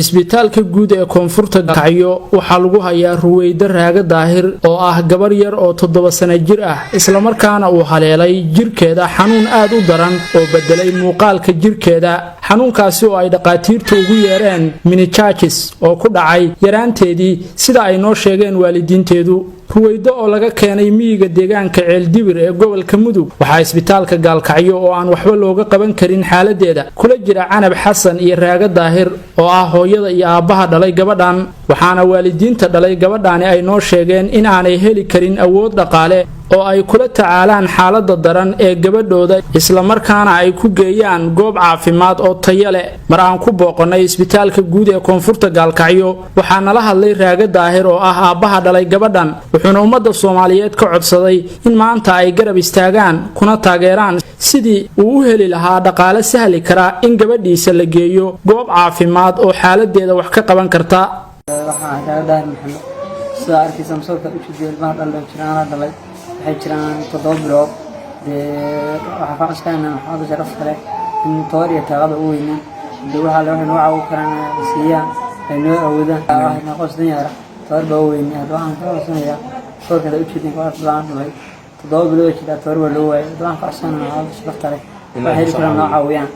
Isbitaalka guud ee Koonfurta Gaalkacyo waxaa lagu hayaa Ruweydo Raaga Daahir oo ah gabar yar oo 7 sano jir ah, islamarkaana uu haleelay jirkeeda xanuun aad u daran oo bedelay muuqaalka jirkeeda. Xanuunkaasi oo ay dhaqaatiirtu ugu yeereen meningitis oo ku dhacay yaraanteedii, sida ay noo sheegeen waalidiinteedu. Ruweydo oo laga keenay miyiga deegaanka Ceeldibir ee gobolka Mudug waxaa isbitaalka Gaalkacyo oo aan waxba looga qaban karin xaaladeeda kula jira Canab Xasan iyo Raaga Daahir oo ah hooyada iyo aabbaha dhalay gabadhan. Waxaana waalidiinta dhalay gabadhani ay noo sheegeen in aanay heli karin awood dhaqaale oo ay kula tacaalaan xaaladda daran ee gabadhooda, islamarkaana ay ku geeyaan goob caafimaad oo tayo leh. Mar aan ku booqannay isbitaalka guud ee Koonfurta Gaalkacyo waxaa nala hadlay Raaga Daahir oo ah aabbaha dhalay gabadhan, wuxuuna ummadda Soomaaliyeed ka codsaday in maanta ay garab istaagaan kuna taageeraan sidii uu u heli lahaa dhaqaale sahli kara in gabadhiisa la geeyo goob caafimaad oo xaaladeeda wax ka qaban karta. Waxaan Raaga Daahir Maxamed. Sidaa arkaysa, masawirka u jeediyo, ilmaha dhalay jiraan dhalay waxay jiraan 7 bilood. Dee waxaa ka codsanayna maxamed sharaf kale in tobar iyo taaqada u weynaan. Dee waxaa le waxay noo caawin karaan siiyaan, ay noo awoodaan. Waxay qoys danyara, tobar baa u weynay. Hadda waxaan ka codsanayaa, sawirka u jeedin, gabar aan dhalay 7 bilood jiraa, tobar baa loo waayay. Hadda waxaan ka codsanayna maxamed sharaf kale waxay heli karaan noo caawiyaan.